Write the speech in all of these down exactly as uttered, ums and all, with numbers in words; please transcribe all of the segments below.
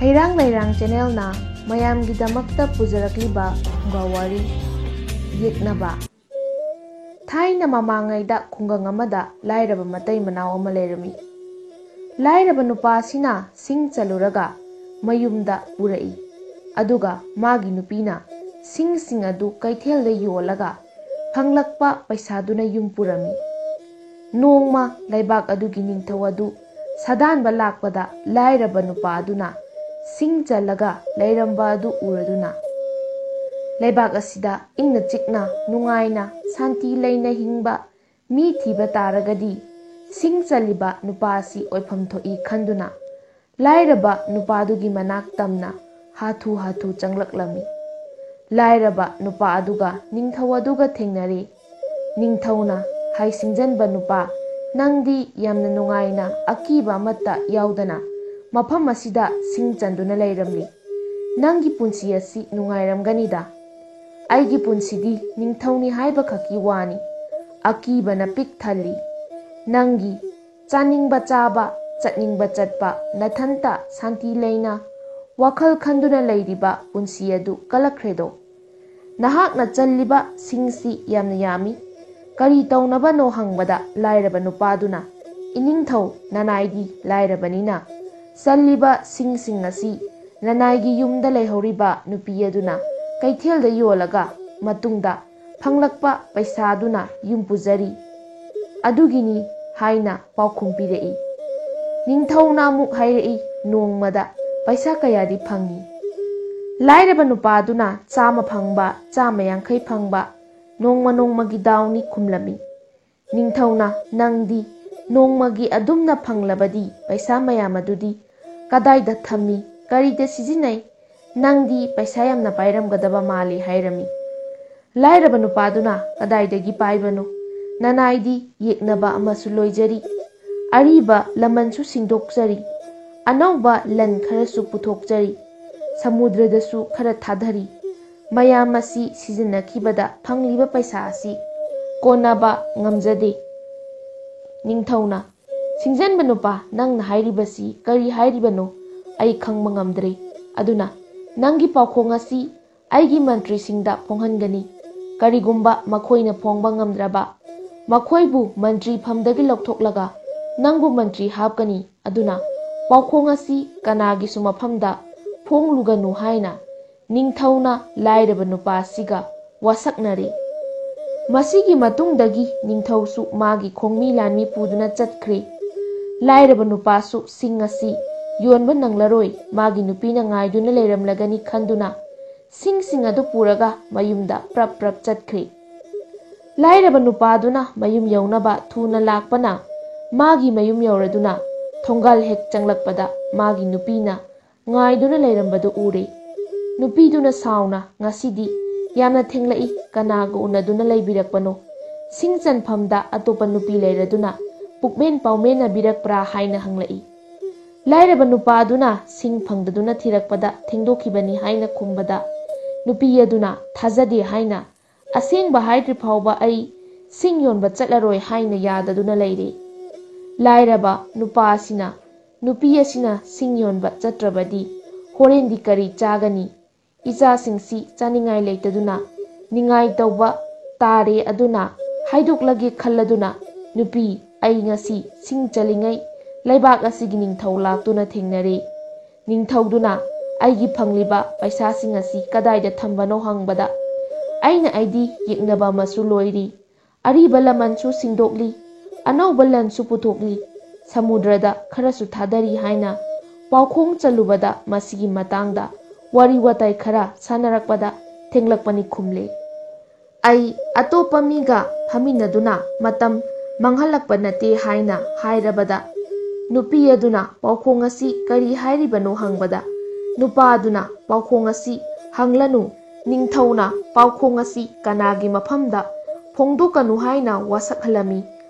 ꯍꯩꯔꯥꯡ ꯂꯩꯔꯥꯡ ꯆꯦꯅꯦꯜꯅ ꯃꯌꯥꯝꯒꯤꯗꯃꯛꯇ ꯄꯨꯖꯔꯛꯂꯤꯕ ꯐꯨꯡꯒꯥ ꯋꯥꯔꯤ, ꯌꯦꯛꯅꯕ꯫ ꯊꯥꯏꯅ ꯃꯃꯥꯡꯉꯩꯗ ꯈꯨꯡꯒꯪ ꯑꯃꯗ ꯂꯥꯏꯔꯕ ꯃꯇꯩ ꯃꯅꯥꯎ ꯑꯃ ꯂꯩꯔꯝꯃꯤ꯫ ꯂꯥꯏꯔꯕ ꯅꯨꯄꯥ ꯑꯁꯤꯅ ꯁꯤꯡ ꯆꯜꯂꯨꯔꯒ ꯃꯌꯨꯝꯗ ꯄꯨꯔꯛꯏ꯫ ꯑꯗꯨꯒ ꯃꯥꯒꯤ ꯅꯨꯄꯤꯅ ꯁꯤꯡꯁꯤꯡ ꯑꯗꯨ ꯀꯩꯊꯦꯜꯗ ꯌꯣꯜꯂꯒ ꯐꯪꯂꯛꯄ ꯄꯩꯁꯥꯗꯨꯅ ꯌꯨꯝ ꯄꯨꯔꯝꯃꯤ꯫ ꯅꯣꯡꯃ ꯂꯩꯕꯥꯛ ꯑꯗꯨꯒꯤ ꯅꯤꯡꯊꯧ ꯑꯗꯨ ꯁꯥꯗꯥꯟꯕ ꯂꯥꯛꯄꯗ ꯂꯥꯏꯔꯕ ꯅꯨꯄꯥ ꯑꯗꯨꯅ ꯁꯤꯡ ꯆꯜꯂꯒ ꯂꯩꯔꯝꯕ ꯑꯗꯨ ꯎꯔꯗꯨꯅ, "ꯂꯩꯕꯥꯛ ꯑꯁꯤꯗ ꯏꯪꯅ ꯆꯤꯛꯅ ꯅꯨꯡꯉꯥꯏꯅ ꯁꯥꯟꯇꯤ ꯂꯩꯅ ꯍꯤꯡꯕ ꯃꯤ ꯊꯤꯕ ꯇꯥꯔꯒꯗꯤ ꯁꯤꯡ ꯆꯜꯂꯤꯕ ꯅꯨꯄꯥ ꯑꯁꯤ ꯑꯣꯏꯐꯝ ꯊꯣꯛꯏ" ꯈꯟꯗꯨꯅ ꯂꯥꯏꯔꯕ ꯅꯨꯄꯥꯗꯨꯒꯤ ꯃꯅꯥꯛ ꯇꯝꯅ ꯍꯥꯊꯨ ꯍꯥꯊꯨ ꯆꯪꯂꯛꯂꯝꯃꯤ꯫ ꯂꯥꯏꯔꯕ ꯅꯨꯄꯥ ꯑꯗꯨꯒ ꯅꯤꯡꯊꯧ ꯑꯗꯨꯒ ꯊꯦꯡꯅꯔꯦ꯫ ꯅꯤꯡꯊꯧꯅ, "ꯍꯥꯏ ꯁꯤꯡꯖꯟꯕ ꯅꯨꯄꯥ, ꯅꯪꯗꯤ ꯌꯥꯝꯅ ꯅꯨꯡꯉꯥꯏꯅ ꯑꯀꯤꯕ ꯑꯃꯠꯇ ꯌꯥꯎꯗꯅ ꯃꯐꯝ ꯑꯁꯤꯗ ꯁꯤꯡ ꯆꯟꯗꯨꯅ ꯂꯩꯔꯝꯂꯤ꯫ ꯅꯪꯒꯤ ꯄꯨꯟꯁꯤ ꯑꯁꯤ ꯅꯨꯡꯉꯥꯏꯔꯝꯒꯅꯤꯗ꯫ ꯑꯩꯒꯤ ꯄꯨꯟꯁꯤꯗꯤ ꯅꯤꯡꯊꯧꯅꯤ ꯍꯥꯏꯕꯈꯛꯀꯤ ꯋꯥꯅꯤ꯫ ꯑꯀꯤꯕꯅ ꯄꯤꯛ ꯊꯜꯂꯤ꯫ ꯅꯪꯒꯤ ꯆꯥꯅꯤꯡꯕ ꯆꯥꯕ, ꯆꯠꯅꯤꯡꯕ ꯆꯠꯄ, ꯅꯊꯟꯇ ꯁꯥꯟꯇꯤ ꯂꯩꯅ ꯋꯥꯈꯜ ꯈꯟꯗꯨꯅ ꯂꯩꯔꯤꯕ ꯄꯨꯟꯁꯤ ꯑꯗꯨ ꯀꯜꯂꯛꯈ꯭ꯔꯦꯗꯣ꯫ ꯅꯍꯥꯛꯅ ꯆꯜꯂꯤꯕ ꯁꯤꯡꯁꯤ ꯌꯥꯝꯅ ꯌꯥꯝꯃꯤ꯫ ꯀꯔꯤ ꯇꯧꯅꯕꯅꯣ?" ꯍꯪꯕꯗ ꯂꯥꯏꯔꯕ ꯅꯨꯄꯥꯗꯨꯅ, "ꯏꯅꯤꯡꯊꯧ, ꯅꯅꯥꯏꯗꯤ ꯂꯥꯏꯔꯕꯅꯤꯅ ꯆꯜꯂꯤꯕ ꯁꯤꯡꯁꯤꯡ ꯑꯁꯤ ꯅꯅꯥꯏꯒꯤ ꯌꯨꯝꯗ ꯂꯩꯍꯧꯔꯤꯕ ꯅꯨꯄꯤ ꯑꯗꯨꯅ ꯀꯩꯊꯦꯜꯗ ꯌꯣꯜꯂꯒ ꯃꯇꯨꯡꯗ ꯐꯪꯂꯛꯄ ꯄꯩꯁꯥꯗꯨꯅ ꯌꯨꯝ ꯄꯨꯖꯔꯤ꯫ ꯑꯗꯨꯒꯤꯅꯤ" ꯍꯥꯏꯅ ꯄꯥꯎꯈꯨꯝ ꯄꯤꯔꯛꯏ꯫ ꯅꯤꯡꯊꯧꯅ ꯑꯃꯨꯛ ꯍꯥꯏꯔꯛꯏ, "ꯅꯣꯡꯃꯗ ꯄꯩꯁꯥ ꯀꯌꯥꯗꯤ ꯐꯪꯏ?" ꯂꯥꯏꯔꯕ ꯅꯨꯄꯥꯗꯨꯅ ꯆꯥꯝꯃ ꯐꯪꯕ, ꯆꯥꯝꯃ ꯌꯥꯡꯈꯩ ꯐꯪꯕ, ꯅꯣꯡꯃ ꯅꯣꯡꯃꯒꯤ ꯗꯥꯎꯅꯤ ꯈꯨꯝꯂꯝꯃꯤ꯫ ꯅꯤꯡꯊꯧꯅ, "ꯅꯪꯗꯤ ꯅꯣꯡꯃꯒꯤ ꯑꯗꯨꯝꯅ ꯐꯪꯂꯕꯗꯤ ꯄꯩꯁꯥ ꯃꯌꯥꯝ ꯑꯗꯨꯗꯤ ꯀꯗꯥꯏꯗ ꯊꯝꯃꯤ, ꯀꯔꯤꯗ ꯁꯤꯖꯤꯟꯅꯩ? ꯅꯪꯗꯤ ꯄꯩꯁꯥ ꯌꯥꯝꯅ ꯄꯥꯏꯔꯝꯒꯗꯕ ꯃꯥꯜꯂꯤ" ꯍꯥꯏꯔꯝꯃꯤ꯫ ꯂꯥꯏꯔꯕ ꯅꯨꯄꯥꯗꯨꯅ, "ꯀꯗꯥꯏꯗꯒꯤ ꯄꯥꯏꯕꯅꯣ? ꯅꯅꯥꯏꯗꯤ ꯌꯦꯛꯅꯕ ꯑꯃꯁꯨ ꯂꯣꯏꯖꯔꯤ, ꯑꯔꯤꯕ ꯂꯃꯟꯁꯨ ꯁꯤꯡꯗꯣꯛꯆꯔꯤ, ꯑꯅꯧꯕ ꯂꯟ ꯈꯔꯁꯨ ꯄꯨꯊꯣꯛꯆꯔꯤ, ꯁꯃꯨꯗ꯭ꯔꯗꯁꯨ ꯈꯔ ꯊꯥꯗꯔꯤ꯫ ꯃꯌꯥꯝ ꯑꯁꯤ ꯁꯤꯖꯤꯟꯅꯈꯤꯕꯗ ꯐꯪꯂꯤꯕ ꯄꯩꯁꯥ ꯑꯁꯤ ꯀꯣꯟꯅꯕ ꯉꯝꯖꯗꯦ"꯫ ꯅꯤꯡꯊꯧꯅ, "ꯁꯤꯡꯖꯟꯕ ꯅꯨꯄꯥ, ꯅꯪꯅ ꯍꯥꯏꯔꯤꯕꯁꯤ ꯀꯔꯤ ꯍꯥꯏꯔꯤꯕꯅꯣ? ꯑꯩ ꯈꯪꯕ ꯉꯝꯗ꯭ꯔꯦ꯫ ꯑꯗꯨꯅ ꯅꯪꯒꯤ ꯄꯥꯎꯈꯣꯡ ꯑꯁꯤ ꯑꯩꯒꯤ ꯃꯟꯇ꯭ꯔꯤꯁꯤꯡꯗ ꯐꯣꯡꯍꯟꯒꯅꯤ꯫ ꯀꯔꯤꯒꯨꯝꯕ ꯃꯈꯣꯏꯅ ꯐꯣꯡꯕ ꯉꯝꯗ꯭ꯔꯕ, ꯃꯈꯣꯏꯕꯨ ꯃꯟꯇ꯭ꯔꯤ ꯐꯝꯗꯒꯤ ꯂꯧꯊꯣꯛꯂꯒ ꯅꯪꯕꯨ ꯃꯟꯇ꯭ꯔꯤ ꯍꯥꯞꯀꯅꯤ꯫ ꯑꯗꯨꯅ ꯄꯥꯎꯈꯣꯡ ꯑꯁꯤ ꯀꯅꯥꯒꯤꯁꯨ ꯃꯐꯝꯗ ꯐꯣꯡꯂꯨꯒꯅꯨ ꯍꯥꯏꯅ ꯅꯤꯡꯊꯧꯅ ꯂꯥꯏꯔꯕ ꯅꯨꯄꯥ ꯑꯁꯤꯒ ꯋꯥꯁꯛꯅꯔꯦ꯫ ꯃꯁꯤꯒꯤ ꯃꯇꯨꯡꯗꯒꯤ ꯅꯤꯡꯊꯧꯁꯨ ꯃꯥꯒꯤ ꯈꯣꯡꯃꯤ ꯂꯥꯟꯃꯤ ꯄꯨꯗꯨꯅ ꯆꯠꯈ꯭ꯔꯦ꯫ ꯂꯥꯏꯔꯕ ꯅꯨꯄꯥꯁꯨ ꯁꯤꯡ ꯑꯁꯤ ꯌꯣꯟꯕ ꯅꯪꯂꯔꯣꯏ, ꯃꯥꯒꯤ ꯅꯨꯄꯤꯅ ꯉꯥꯏꯗꯨꯅ ꯂꯩꯔꯝꯂꯒꯅꯤ ꯈꯟꯗꯨꯅ ꯁꯤꯡꯁꯤꯡ ꯑꯗꯨ ꯄꯨꯔꯒ ꯃꯌꯨꯝꯗ ꯄ꯭ꯔꯞ ꯄ꯭ꯔꯞ ꯆꯠꯈ꯭ꯔꯦ꯫ ꯂꯥꯏꯔꯕ ꯅꯨꯄꯥꯗꯨꯅ ꯃꯌꯨꯝ ꯌꯧꯅꯕ ꯊꯨꯅ ꯂꯥꯛꯄꯅ ꯃꯥꯒꯤ ꯃꯌꯨꯝ ꯌꯧꯔꯗꯨꯅ ꯊꯣꯡꯒꯥꯜ ꯍꯦꯛ ꯆꯪꯂꯛꯄꯗ ꯃꯥꯒꯤ ꯅꯨꯄꯤꯅ ꯉꯥꯏꯗꯨꯅ ꯂꯩꯔꯝꯕꯗꯨ ꯎꯔꯦ꯫ ꯅꯨꯄꯤꯗꯨꯅ ꯁꯥꯎꯅ, "ꯉꯁꯤꯗꯤ ꯌꯥꯝꯅ ꯊꯦꯡꯂꯛꯏ, ꯀꯅꯥꯒ ꯎꯅꯗꯨꯅ ꯂꯩꯕꯤꯔꯛꯄꯅꯣ? ꯁꯤꯡ ꯆꯟꯐꯝꯗ ꯑꯇꯣꯞꯄ ꯅꯨꯄꯤ ꯂꯩꯔꯗꯨꯅ ꯄꯨꯛꯃꯦꯟ ꯄꯥꯎꯃꯦꯟꯅꯕꯤꯔꯛꯄ꯭ꯔꯥ?" ꯍꯥꯏꯅ ꯍꯪꯂꯛꯏ꯫ ꯂꯥꯏꯔꯕ ꯅꯨꯄꯥꯗꯨꯅ ꯁꯤꯡ ꯐꯪꯗꯗꯨꯅ ꯊꯤꯔꯛꯄꯗ ꯊꯦꯡꯗꯣꯛꯈꯤꯕꯅꯤ ꯍꯥꯏꯅ ꯈꯨꯝꯕꯗ, ꯅꯨꯄꯤ ꯑꯗꯨꯅ ꯊꯥꯖꯗꯦ ꯍꯥꯏꯅ, "ꯑꯁꯦꯡꯕ ꯍꯥꯏꯗ꯭ꯔꯤ ꯐꯥꯎꯕ ꯑꯩ ꯁꯤꯡ ꯌꯣꯟꯕ ꯆꯠꯂꯔꯣꯏ" ꯍꯥꯏꯅ ꯌꯥꯗꯗꯨꯅ ꯂꯩꯔꯦ꯫ ꯂꯥꯏꯔꯕ ꯅꯨꯄꯥ ꯑꯁꯤꯅ, "ꯅꯨꯄꯤ ꯑꯁꯤꯅ ꯁꯤꯡ ꯌꯣꯟꯕ ꯆꯠꯇ꯭ꯔꯕꯗꯤ ꯍꯣꯔꯦꯟꯗꯤ ꯀꯔꯤ ꯆꯥꯒꯅꯤ? ꯏꯆꯥꯁꯤꯡꯁꯤ ꯆꯥꯅꯤꯡꯉꯥꯏ ꯂꯩꯇꯗꯨꯅ ꯅꯤꯡꯉꯥꯏ ꯇꯧꯕ ꯇꯥꯔꯦ꯫ ꯑꯗꯨꯅ ꯍꯥꯏꯗꯣꯛꯂꯒꯦ ꯈꯜꯂꯗꯨꯅ, ꯅꯨꯄꯤ, ꯑꯩ ꯉꯁꯤ ꯁꯤꯡ ꯆꯜꯂꯤꯉꯩ ꯂꯩꯕꯥꯛ ꯑꯁꯤꯒꯤ ꯅꯤꯡꯊꯧ ꯂꯥꯛꯇꯨꯅ ꯊꯦꯡꯅꯔꯦ꯫ ꯅꯤꯡꯊꯧꯗꯨꯅ ꯑꯩꯒꯤ ꯐꯪꯂꯤꯕ ꯄꯩꯁꯥꯁꯤꯡ ꯑꯁꯤ ꯀꯗꯥꯏꯗ ꯊꯝꯕꯅꯣ ꯍꯪꯕꯗ, ꯑꯩꯅ ꯑꯩꯗꯤ ꯌꯦꯛꯅꯕ ꯑꯃꯁꯨ ꯂꯣꯏꯔꯤ, ꯑꯔꯤꯕ ꯂꯃꯟꯁꯨ ꯁꯤꯡꯗꯣꯛꯂꯤ, ꯑꯅꯧꯕ ꯂꯟꯁꯨ ꯄꯨꯊꯣꯛꯂꯤ, ꯁꯃꯨꯗ꯭ꯔꯗ ꯈꯔꯁꯨ ꯊꯥꯗꯔꯤ" ꯍꯥꯏꯅ ꯄꯥꯎꯈꯣꯡ ꯆꯜꯂꯨꯕꯗ, ꯃꯁꯤꯒꯤ ꯃꯇꯥꯡꯗ ꯋꯥꯔꯤ ꯋꯥꯇꯥꯏ ꯈꯔ ꯁꯥꯟꯅꯔꯛꯄꯗ ꯊꯦꯡꯂꯛꯄꯅꯤ ꯈꯨꯝꯂꯦ꯫ "ꯑꯩ ꯑꯇꯣꯞꯄ ꯃꯤꯒ ꯐꯝꯃꯤꯟꯅꯗꯨꯅ ꯃꯇꯝ ꯃꯥꯡꯍꯜꯂꯛꯄ ꯅꯠꯇꯦ" ꯍꯥꯏꯅ ꯍꯥꯏꯔꯕꯗ, ꯅꯨꯄꯤ ꯑꯗꯨꯅ, "ꯄꯥꯎꯈꯣꯡ ꯑꯁꯤ ꯀꯔꯤ ꯍꯥꯏꯔꯤꯕꯅꯣ?" ꯍꯪꯕꯗ, ꯅꯨꯄꯥ ꯑꯗꯨꯅ, "ꯄꯥꯎꯈꯣꯡ ꯑꯁꯤ ꯍꯪꯂꯅꯨ, ꯅꯤꯡꯊꯧꯅ ꯄꯥꯎꯈꯣꯡ ꯑꯁꯤ ꯀꯅꯥꯒꯤ ꯃꯐꯝꯗ ꯐꯣꯡꯗꯣꯛꯀꯅꯨ ꯍꯥꯏꯅ ꯋꯥꯁꯛꯍꯜꯂꯝꯃꯤ,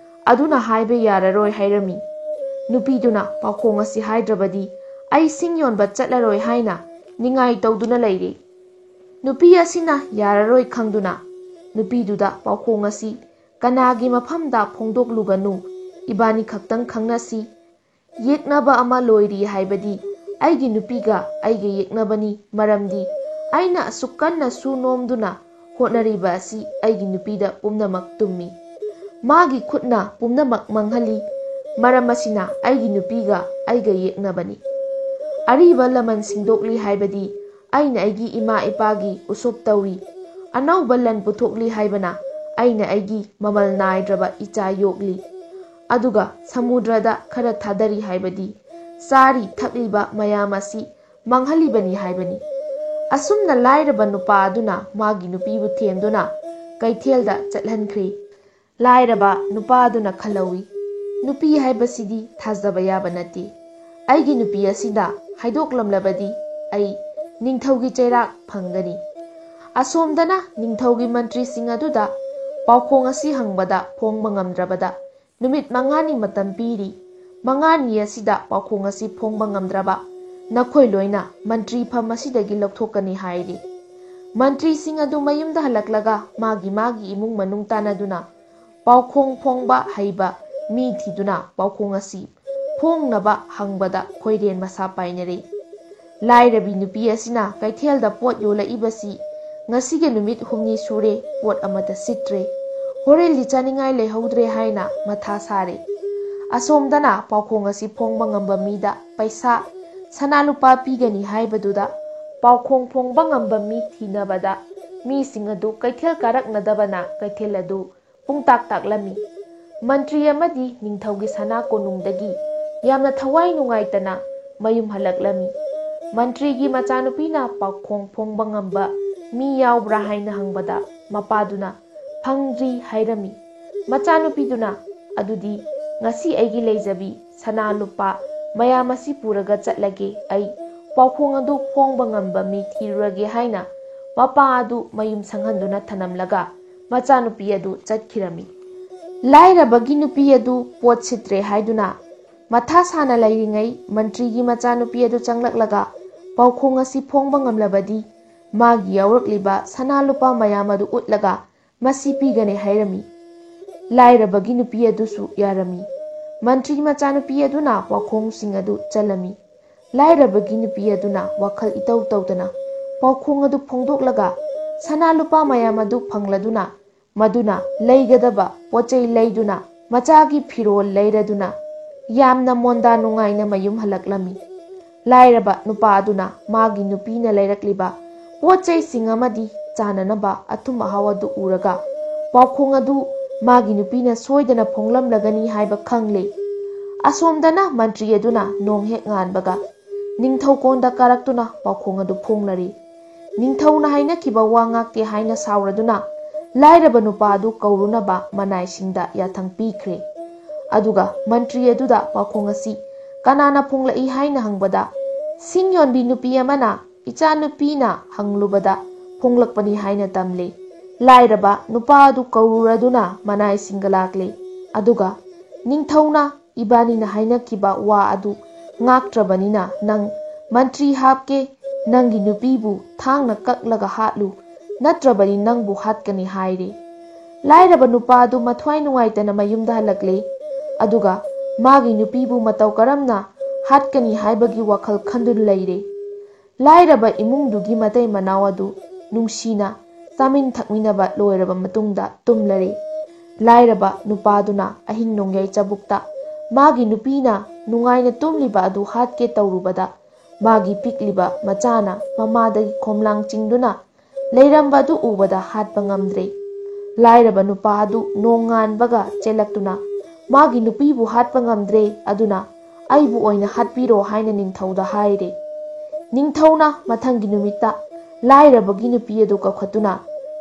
ꯑꯗꯨꯅ ꯍꯥꯏꯕ ꯌꯥꯔꯔꯣꯏ" ꯍꯥꯏꯔꯝꯃꯤ꯫ ꯅꯨꯄꯤꯗꯨꯅ, "ꯄꯥꯎꯈꯣꯡ ꯑꯁꯤ ꯍꯥꯏꯗ꯭ꯔꯕꯗꯤ ꯑꯩ ꯁꯤꯡ ꯌꯣꯟꯕ ꯆꯠꯂꯔꯣꯏ" ꯍꯥꯏꯅ ꯅꯤꯡꯉꯥꯏ ꯇꯧꯗꯨꯅ ꯂꯩꯔꯦ꯫ ꯅꯨꯄꯤ ꯑꯁꯤꯅ ꯌꯥꯔꯔꯣꯏ ꯈꯪꯗꯨꯅ, ꯅꯨꯄꯤꯗꯨꯗ, "ꯄꯥꯎꯈꯣꯡ ꯑꯁꯤ ꯀꯅꯥꯒꯤ ꯃꯐꯝꯗ ꯐꯣꯡꯗꯣꯛꯂꯨꯒꯅꯨ, ꯏꯕꯥꯅꯤ ꯈꯛꯇꯪ ꯈꯪꯅꯁꯤ꯫ ꯌꯦꯛꯅꯕ ꯑꯃ ꯂꯣꯏꯔꯤ ꯍꯥꯏꯕꯗꯤ ꯑꯩꯒꯤ ꯅꯨꯄꯤꯒ ꯑꯩꯒ ꯌꯦꯛꯅꯕꯅꯤ, ꯃꯔꯝꯗꯤ ꯑꯩꯅ ꯑꯁꯨꯛ ꯀꯟꯅ ꯁꯨ ꯅꯣꯝꯗꯨꯅ ꯍꯣꯠꯅꯔꯤꯕ ꯑꯁꯤ ꯑꯩꯒꯤ ꯅꯨꯄꯤꯗ ꯄꯨꯝꯅꯃꯛ ꯇꯨꯝꯃꯤ꯫ ꯃꯥꯒꯤ ꯈꯨꯠꯅ ꯄꯨꯝꯅꯃꯛ ꯃꯥꯡꯍꯜꯂꯤ, ꯃꯔꯝ ꯑꯁꯤꯅ ꯑꯩꯒꯤ ꯅꯨꯄꯤꯒ ꯑꯩꯒ ꯌꯦꯛꯅꯕꯅꯤ꯫ ꯑꯔꯤꯕ ꯂꯃꯟ ꯁꯤꯡꯗꯣꯛꯂꯤ ꯍꯥꯏꯕꯗꯤ ꯑꯩꯅ ꯑꯩꯒꯤ ꯏꯃꯥ ꯏꯄꯥꯒꯤ ꯎꯁꯣꯞ ꯇꯧꯏ, ꯑꯅꯧꯕ ꯂꯟ ꯄꯨꯊꯣꯛꯂꯤ ꯍꯥꯏꯕꯅ ꯑꯩꯅ ꯑꯩꯒꯤ ꯃꯃꯜ ꯅꯥꯏꯗ꯭ꯔꯕ ꯏꯆꯥ ꯌꯣꯛꯂꯤ, ꯑꯗꯨꯒ ꯁꯃꯨꯗ꯭ꯔꯗ ꯈꯔ ꯊꯥꯗꯔꯤ ꯍꯥꯏꯕꯗꯤ ꯆꯥꯔꯤ ꯊꯛꯂꯤꯕ ꯃꯌꯥꯝ ꯑꯁꯤ ꯃꯥꯡꯍꯜꯂꯤꯕꯅꯤ ꯍꯥꯏꯕꯅꯤ꯫ ꯑꯁꯨꯝꯅ ꯂꯥꯏꯔꯕ ꯅꯨꯄꯥ ꯑꯗꯨꯅ ꯃꯥꯒꯤ ꯅꯨꯄꯤꯕꯨ ꯊꯦꯝꯗꯨꯅ ꯀꯩꯊꯦꯜꯗ ꯆꯠꯍꯟꯈ꯭ꯔꯤ꯫ ꯂꯥꯏꯔꯕ ꯅꯨꯄꯥ ꯑꯗꯨꯅ ꯈꯜꯍꯧꯏ, "ꯅꯨꯄꯤ ꯍꯥꯏꯕꯁꯤꯗꯤ ꯊꯥꯖꯕ ꯌꯥꯕ ꯅꯠꯇꯦ꯫ ꯑꯩꯒꯤ ꯅꯨꯄꯤ ꯑꯁꯤꯗ ꯍꯥꯏꯗꯣꯛꯂꯝꯂꯕꯗꯤ ꯑꯩ ꯅꯤꯡꯊꯧꯒꯤ ꯆꯩꯔꯥꯛ ꯐꯪꯒꯅꯤ꯫" ꯑꯁꯣꯝꯗꯅ ꯅꯤꯡꯊꯧꯒꯤ ꯃꯟꯇ꯭ꯔꯤꯁꯤꯡ ꯑꯗꯨꯗ ꯄꯥꯎꯈꯣꯡ ꯑꯁꯤ ꯍꯪꯕꯗ ꯐꯣꯡꯕ ꯉꯝꯗ꯭ꯔꯕꯗ ꯅꯨꯃꯤꯠ ꯃꯉꯥꯅꯤ ꯃꯇꯝ ꯄꯤꯔꯤ꯫ ꯃꯉꯥꯅꯤ ꯑꯁꯤꯗ ꯄꯥꯎꯈꯣꯡ ꯑꯁꯤ ꯐꯣꯡꯕ ꯉꯝꯗ꯭ꯔꯕ ꯅꯈꯣꯏ ꯂꯣꯏꯅ ꯃꯟꯇ꯭ꯔꯤ ꯐꯝ ꯑꯁꯤꯗꯒꯤ ꯂꯧꯊꯣꯛꯀꯅꯤ ꯍꯥꯏꯔꯤ꯫ ꯃꯟꯇ꯭ꯔꯤꯁꯤꯡ ꯑꯗꯨ ꯃꯌꯨꯝꯗ ꯍꯜꯂꯛꯂꯒ ꯃꯥꯒꯤ ꯃꯥꯒꯤ ꯏꯃꯨꯡ ꯃꯅꯨꯡ ꯇꯥꯟꯅꯗꯨꯅ ꯄꯥꯎꯈꯣꯡ ꯐꯣꯡꯕ ꯍꯩꯕ ꯃꯤ ꯊꯤꯗꯨꯅ ꯄꯥꯎꯈꯣꯡ ꯑꯁꯤ ꯐꯣꯡꯅꯕ ꯍꯪꯕꯗ ꯈꯣꯏꯔꯦꯟ ꯃꯁꯥ ꯄꯥꯏꯅꯔꯦ꯫ ꯂꯥꯏꯔꯕꯤ ꯅꯨꯄꯤ ꯑꯁꯤꯅ ꯀꯩꯊꯦꯜꯗ ꯄꯣꯠ ꯌꯣꯜꯂꯛꯏꯕꯁꯤ ꯉꯁꯤꯒꯤ ꯅꯨꯃꯤꯠ ꯍꯨꯝꯅꯤ ꯁꯨꯔꯦ, ꯄꯣꯠ ꯑꯃꯠꯇ ꯁꯤꯠꯇ꯭ꯔꯦ꯫ ꯍꯣꯔꯦꯟꯗꯤ ꯆꯥꯅꯤꯡꯉꯥꯏ ꯂꯩꯍꯧꯗ꯭ꯔꯦ ꯍꯥꯏꯅ ꯃꯊꯥ ꯁꯥꯔꯦ꯫ ꯑꯁꯣꯝꯗꯅ ꯄꯥꯎꯈꯣꯡ ꯑꯁꯤ ꯐꯣꯡꯕ ꯉꯝꯕ ꯃꯤꯗ ꯄꯩꯁꯥ, ꯁꯅꯥ ꯂꯨꯄꯥ ꯄꯤꯒꯅꯤ ꯍꯥꯏꯕꯗꯨꯗ ꯄꯥꯎꯈꯣꯡ ꯐꯣꯡꯕ ꯉꯝꯕ ꯃꯤ ꯊꯤꯅꯕꯗ ꯃꯤꯁꯤꯡ ꯑꯗꯨ ꯀꯩꯊꯦꯜ ꯀꯥꯔꯛꯅꯗꯕꯅ ꯀꯩꯊꯦꯜ ꯑꯗꯨ ꯄꯨꯡꯇꯥꯛ ꯇꯥꯛꯂꯝꯃꯤ꯫ ꯃꯟꯇ꯭ꯔꯤ ꯑꯃꯗꯤ ꯅꯤꯡꯊꯧꯒꯤ ꯁꯅꯥ ꯀꯣꯅꯨꯡꯗꯒꯤ ꯌꯥꯝꯅ ꯊꯋꯥꯏ ꯅꯨꯡꯉꯥꯏꯇꯅ ꯃꯌꯨꯝ ꯍꯜꯂꯛꯂꯝꯃꯤ꯫ ꯃꯟꯇ꯭ꯔꯤꯒꯤ ꯃꯆꯥꯅꯨꯄꯤꯅ ꯄꯥꯎꯈꯣꯡ ꯐꯣꯡꯕ ꯉꯝꯕ ꯃꯤ ꯌꯥꯎꯕ꯭ꯔꯥ ꯍꯥꯏꯅ ꯍꯪꯕꯗ ꯃꯄꯥꯗꯨꯅ "ꯐꯪꯗ꯭ꯔꯤ" ꯍꯥꯏꯔꯝꯃꯤ꯫ ꯃꯆꯥꯅꯨꯄꯤꯗꯨꯅ "ꯑꯗꯨꯗꯤ ꯉꯁꯤ ꯑꯩꯒꯤ ꯂꯩꯖꯕꯤ ꯁꯅꯥ ꯂꯨꯄꯥ ꯃꯌꯥꯝ ꯑꯁꯤ ꯄꯨꯔꯒ ꯆꯠꯂꯒꯦ, ꯑꯩ ꯄꯥꯎꯈꯣꯡ ꯑꯗꯨ ꯐꯣꯡꯕ ꯉꯝꯕ ꯃꯤ ꯊꯤꯔꯨꯔꯒꯦ" ꯍꯥꯏꯅ ꯃꯄꯥ ꯑꯗꯨ ꯃꯌꯨꯝ ꯁꯪꯍꯟꯗꯨꯅ ꯊꯅꯝꯂꯒ ꯃꯆꯥꯅꯨꯄꯤ ꯑꯗꯨ ꯆꯠꯈꯤꯔꯝꯃꯤ꯫ ꯂꯥꯏꯔꯕꯒꯤ ꯅꯨꯄꯤ ꯑꯗꯨ ꯄꯣꯠ ꯁꯤꯠꯇ꯭ꯔꯦ ꯍꯥꯏꯗꯨꯅ ꯃꯊꯥ ꯁꯥꯅ ꯂꯩꯔꯤꯉꯩ ꯃꯟꯇ꯭ꯔꯤꯒꯤ ꯃꯆꯥꯅꯨꯄꯤ ꯑꯗꯨ ꯆꯪꯂꯛꯂꯒ ꯄꯥꯎꯈꯣꯡ ꯑꯁꯤ ꯐꯣꯡꯕ ꯉꯝꯂꯕꯗꯤ ꯃꯥꯒꯤ ꯌꯥꯎꯔꯛꯂꯤꯕ ꯁꯅꯥ ꯂꯨꯄꯥ ꯃꯌꯥꯝ ꯑꯗꯨ ꯎꯠꯂꯒ ꯃꯁꯤ ꯄꯤꯒꯅꯤ ꯍꯥꯏꯔꯝꯃꯤ꯫ ꯂꯥꯏꯔꯕꯒꯤ ꯅꯨꯄꯤ ꯑꯗꯨꯁꯨ ꯌꯥꯔꯝꯃꯤ꯫ ꯃꯟꯇ꯭ꯔꯤ ꯃꯆꯥꯅꯨꯄꯤ ꯑꯗꯨꯅ ꯄꯥꯎꯈꯣꯡꯁꯤꯡ ꯑꯗꯨ ꯆꯜꯂꯝꯃꯤ꯫ ꯂꯥꯏꯔꯕꯒꯤ ꯅꯨꯄꯤ ꯑꯗꯨꯅ ꯋꯥꯈꯜ ꯏꯇꯧ ꯇꯧꯗꯅ ꯄꯥꯎꯈꯣꯡ ꯑꯗꯨ ꯐꯣꯡꯗꯣꯛꯂꯒ ꯁꯅꯥ ꯂꯨꯄꯥ ꯃꯌꯥꯝ ꯑꯗꯨ ꯐꯪꯂꯗꯨꯅ ꯃꯗꯨꯅ ꯂꯩꯒꯗꯕ ꯄꯣꯠ ꯆꯩ ꯂꯩꯗꯨꯅ ꯃꯆꯥꯒꯤ ꯐꯤꯔꯣꯜ ꯂꯩꯔꯗꯨꯅ ꯌꯥꯝꯅ ꯃꯣꯟꯗꯥ ꯅꯨꯡꯉꯥꯏꯅ ꯃꯌꯨꯝ ꯍꯜꯂꯛꯂꯝꯃꯤ꯫ ꯂꯥꯏꯔꯕ ꯅꯨꯄꯥ ꯑꯗꯨꯅ ꯃꯥꯒꯤ ꯅꯨꯄꯤꯅ ꯂꯩꯔꯛꯂꯤꯕ ꯄꯣꯠ ꯆꯩꯁꯤꯡ ꯑꯃꯗꯤ ꯆꯥꯅꯅꯕ ꯑꯊꯨꯝ ꯑꯍꯥꯎ ꯑꯗꯨ ꯎꯔꯒ ꯄꯥꯎꯈꯣꯡ ꯑꯗꯨ ꯃꯥꯒꯤ ꯅꯨꯄꯤꯅ ꯁꯣꯏꯗꯅ ꯐꯣꯡꯂꯝꯂꯒꯅꯤ ꯍꯥꯏꯕ ꯈꯪꯂꯦ꯫ ꯑꯁꯣꯝꯗꯅ ꯃꯟꯇ꯭ꯔꯤ ꯑꯗꯨꯅ ꯅꯣꯡ ꯍꯦꯛ ꯉꯥꯟꯕꯒ ꯅꯤꯡꯊꯧ ꯀꯣꯟꯗ ꯀꯥꯔꯛꯇꯨꯅ ꯄꯥꯎꯈꯣꯡ ꯑꯗꯨ ꯐꯣꯡꯂꯔꯤ꯫ ꯅꯤꯡꯊꯧꯅ ꯍꯥꯏꯅꯈꯤꯕ ꯋꯥ ꯉꯥꯛꯇꯦ ꯍꯥꯏꯅ ꯁꯥꯎꯔꯗꯨꯅ ꯂꯥꯏꯔꯕ ꯅꯨꯄꯥ ꯑꯗꯨ ꯀꯧꯔꯨꯅꯕ ꯃꯅꯥꯏꯁꯤꯡꯗ ꯌꯥꯊꯪ ꯄꯤꯈ꯭ꯔꯦ꯫ ꯑꯗꯨꯒ ꯃꯟꯇ꯭ꯔꯤ ꯑꯗꯨꯗ ꯄꯥꯎꯈꯣꯡ ꯑꯁꯤ ꯀꯅꯥꯅ ꯐꯣꯡꯂꯛꯏ ꯍꯥꯏꯅ ꯍꯪꯕꯗ, ꯁꯤꯡ ꯌꯣꯟꯕꯤ ꯅꯨꯄꯤ ꯑꯃꯅ ꯏꯆꯥꯅꯨꯄꯤꯅ ꯍꯪꯂꯨꯕꯗ ꯐꯣꯡꯂꯛꯄꯅꯤ ꯍꯥꯏꯅ ꯇꯝꯂꯦ꯫ ꯂꯥꯏꯔꯕ ꯅꯨꯄꯥ ꯑꯗꯨ ꯀꯧꯔꯨꯔꯗꯨꯅ ꯃꯅꯥꯏꯁꯤꯡꯒ ꯂꯥꯛꯂꯦ꯫ ꯑꯗꯨꯒ ꯅꯤꯡꯊꯧꯅ ꯏꯕꯥꯅꯤꯅ ꯍꯥꯏꯅꯈꯤꯕ ꯋꯥ ꯑꯗꯨ ꯉꯥꯛꯇ꯭ꯔꯕꯅꯤꯅ ꯅꯪ ꯃꯟꯇ꯭ꯔꯤ ꯍꯥꯞꯀꯦ, ꯅꯪꯒꯤ ꯅꯨꯄꯤꯕꯨ ꯊꯥꯡꯅ ꯀꯛꯂꯒ ꯍꯥꯠꯂꯨ, ꯅꯠꯇ꯭ꯔꯕꯗꯤ ꯅꯪꯕꯨ ꯍꯥꯠꯀꯅꯤ ꯍꯥꯏꯔꯦ꯫ ꯂꯥꯏꯔꯕ ꯅꯨꯄꯥ ꯑꯗꯨ ꯃꯊ꯭ꯋꯥꯏ ꯅꯨꯡꯉꯥꯏꯇꯅ ꯃꯌꯨꯝꯗ ꯍꯜꯂꯛꯂꯦ꯫ ꯑꯗꯨꯒ ꯃꯥꯒꯤ ꯅꯨꯄꯤꯕꯨ ꯃꯇꯧ ꯀꯔꯝꯅ ꯍꯥꯠꯀꯅꯤ ꯍꯥꯏꯕꯒꯤ ꯋꯥꯈꯜ ꯈꯟꯗꯨꯅ ꯂꯩꯔꯦ꯫ ꯂꯥꯏꯔꯕ ꯏꯃꯨꯡꯗꯨꯒꯤ ꯃꯇꯩ ꯃꯅꯥꯎ ꯑꯗꯨ ꯅꯨꯡꯁꯤꯅ ꯆꯥꯃꯤꯟ ꯊꯛꯃꯤꯟꯅꯕ ꯂꯣꯏꯔꯕ ꯃꯇꯨꯡꯗ ꯇꯨꯝꯂꯔꯦ꯫ ꯂꯥꯏꯔꯕ ꯅꯨꯄꯥꯗꯨꯅ ꯑꯍꯤꯡ ꯅꯣꯡꯌꯥꯏ ꯆꯕꯨꯛꯇ ꯃꯥꯒꯤ ꯅꯨꯄꯤꯅ ꯅꯨꯡꯉꯥꯏꯅ ꯇꯨꯝꯂꯤꯕ ꯑꯗꯨ ꯍꯥꯠꯀꯦ ꯇꯧꯔꯨꯕꯗ ꯃꯥꯒꯤ ꯄꯤꯛꯂꯤꯕ ꯃꯆꯥꯅ ꯃꯃꯥꯗꯒꯤ ꯈꯣꯝꯂꯥꯡ ꯆꯤꯡꯗꯨꯅ ꯂꯩꯔꯝꯕ ꯑꯗꯨ ꯎꯕꯗ ꯍꯥꯠꯄ ꯉꯝꯗ꯭ꯔꯦ꯫ ꯂꯥꯏꯔꯕ ꯅꯨꯄꯥ ꯑꯗꯨ ꯅꯣꯡꯉꯥꯟꯕꯒ ꯆꯦꯜꯂꯛꯇꯨꯅ ꯃꯥꯒꯤ ꯅꯨꯄꯤꯕꯨ ꯍꯥꯠꯄ ꯉꯝꯗ꯭ꯔꯦ, ꯑꯗꯨꯅ ꯑꯩꯕꯨ ꯑꯣꯏꯅ ꯍꯥꯠꯄꯤꯔꯣ ꯍꯥꯏꯅ ꯅꯤꯡꯊꯧꯗ ꯍꯥꯏꯔꯦ꯫ ꯅꯤꯡꯊꯧꯅ ꯃꯊꯪꯒꯤ ꯅꯨꯃꯤꯠꯇ ꯂꯥꯏꯔꯕꯒꯤ ꯅꯨꯄꯤ ꯑꯗꯨ ꯀꯧꯈꯠꯇꯨꯅ,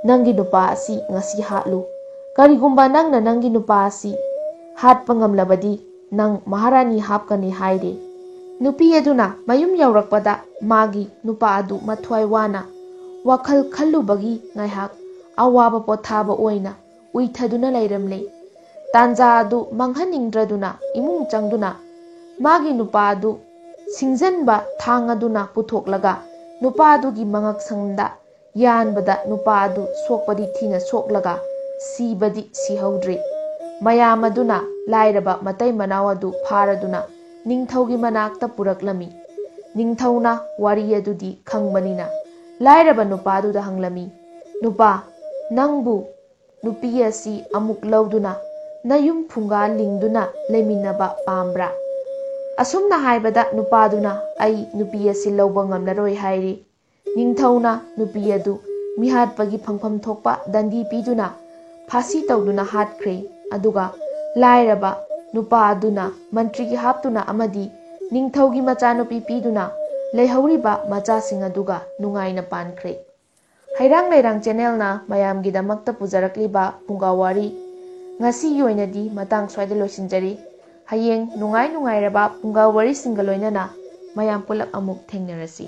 "ꯅꯪꯒꯤ ꯅꯨꯄꯥ ꯑꯁꯤ ꯉꯁꯤ ꯍꯥꯠꯂꯨ꯫ ꯀꯔꯤꯒꯨꯝꯕ ꯅꯪꯅ ꯅꯪꯒꯤ ꯅꯨꯄꯥ ꯑꯁꯤ ꯍꯥꯠꯄ ꯉꯝꯂꯕꯗꯤ ꯅꯪ ꯃꯍꯥꯔꯥꯅꯤ ꯍꯥꯞꯀꯅꯤ" ꯍꯥꯏꯔꯦ꯫ ꯅꯨꯄꯤ ꯑꯗꯨꯅ ꯃꯌꯨꯝ ꯌꯧꯔꯛꯄꯗ ꯃꯥꯒꯤ ꯅꯨꯄꯥ ꯑꯗꯨ ꯃꯊ꯭ꯋꯥꯏ ꯋꯥꯅ ꯋꯥꯈꯜ ꯈꯜꯂꯨꯕꯒꯤ ꯉꯥꯏꯍꯥꯛ ꯑꯋꯥꯕ ꯄꯣꯊꯥꯕ ꯑꯣꯏꯅ ꯎꯏꯊꯗꯨꯅ ꯂꯩꯔꯝꯂꯦ꯫ ꯇꯥꯟꯖꯥ ꯑꯗꯨ ꯃꯥꯡꯍꯟꯅꯤꯡꯗ꯭ꯔꯗꯨꯅ ꯏꯃꯨꯡ ꯆꯪꯗꯨꯅ ꯃꯥꯒꯤ ꯅꯨꯄꯥ ꯑꯗꯨ ꯁꯤꯡꯖꯟꯕ ꯊꯥꯡ ꯑꯗꯨꯅ ꯄꯨꯊꯣꯛꯂꯒ ꯅꯨꯄꯥ ꯑꯗꯨꯒꯤ ꯃꯉꯛꯁꯝꯗ ꯌꯥꯟꯕꯗ ꯅꯨꯄꯥ ꯑꯗꯨ ꯁꯣꯛꯄꯗꯤ ꯊꯤꯅ ꯁꯣꯛꯂꯒ ꯁꯤꯕꯗꯤ ꯁꯤꯍꯧꯗ꯭ꯔꯦ꯫ ꯃꯌꯥꯝ ꯑꯗꯨꯅ ꯂꯥꯏꯔꯕ ꯃꯇꯩ ꯃꯅꯥꯎ ꯑꯗꯨ ꯐꯥꯔꯗꯨꯅ ꯅꯤꯡꯊꯧꯒꯤ ꯃꯅꯥꯛꯇ ꯄꯨꯔꯛꯂꯝꯃꯤ꯫ ꯅꯤꯡꯊꯧꯅ ꯋꯥꯔꯤ ꯑꯗꯨꯗꯤ ꯈꯪꯕꯅꯤꯅ ꯂꯥꯏꯔꯕ ꯅꯨꯄꯥꯗꯨꯗ ꯍꯪꯂꯝꯃꯤ, "ꯅꯨꯄꯥ, ꯅꯪꯕꯨ ꯅꯨꯄꯤ ꯑꯁꯤ ꯑꯃꯨꯛ ꯂꯧꯗꯨꯅ ꯅꯌꯨꯝ ꯐꯨꯡꯒꯥ ꯂꯤꯡꯗꯨꯅ ꯂꯩꯃꯤꯟꯅꯕ ꯄꯥꯝꯕ꯭ꯔꯥ?" ꯑꯁꯨꯝꯅ ꯍꯥꯏꯕꯗ ꯅꯨꯄꯥꯗꯨꯅ, "ꯑꯩ ꯅꯨꯄꯤ ꯑꯁꯤ ꯂꯧꯕ ꯉꯝꯂꯔꯣꯏ" ꯍꯥꯏꯔꯤ꯫ ꯅꯤꯡꯊꯧꯅ ꯅꯨꯄꯤ ꯑꯗꯨ ꯃꯤꯍꯥꯠꯄꯒꯤ ꯐꯪꯐꯝ ꯊꯣꯛꯄ ꯗꯟꯗꯤ ꯄꯤꯗꯨꯅ ꯐꯥꯁꯤ ꯇꯧꯗꯨꯅ ꯍꯥꯠꯈ꯭ꯔꯦ꯫ ꯑꯗꯨꯒ ꯂꯥꯏꯔꯕ ꯅꯨꯄꯥ ꯑꯗꯨꯅ ꯃꯟꯇ꯭ꯔꯤ ꯍꯥꯞꯇꯨꯅ ꯑꯃꯗꯤ ꯅꯤꯡꯊꯧꯒꯤ ꯃꯆꯥꯅꯨꯄꯤ ꯄꯤꯗꯨꯅ ꯂꯩꯍꯧꯔꯤꯕ ꯃꯆꯥꯁꯤꯡ ꯑꯗꯨꯒ ꯅꯨꯡꯉꯥꯏꯅ ꯄꯥꯟꯈ꯭ꯔꯦ꯫ ꯍꯩꯔꯥꯡ ꯂꯩꯔꯥꯡ ꯆꯦꯅꯦꯜꯅ ꯃꯌꯥꯝꯒꯤꯗꯃꯛꯇ ꯄꯨꯖꯔꯛꯂꯤꯕ ꯐꯨꯡꯒꯥ ꯋꯥꯔꯤ ꯉꯁꯤꯒꯤ ꯑꯣꯏꯅꯗꯤ ꯃꯇꯥꯡ ꯁ꯭ꯋꯥꯏꯗ ꯂꯣꯏꯁꯤꯟꯖꯔꯤ꯫ ꯍꯌꯦꯡ ꯅꯨꯡꯉꯥꯏ ꯅꯨꯡꯉꯥꯏꯔꯕ ꯐꯨꯡꯒꯥ ꯋꯥꯔꯤꯁꯤꯡꯒ ꯂꯣꯏꯅꯅ ꯃꯌꯥꯝ ꯄꯨꯂꯞ ꯑꯃꯨꯛ ꯊꯦꯡꯅꯔꯁꯤ꯫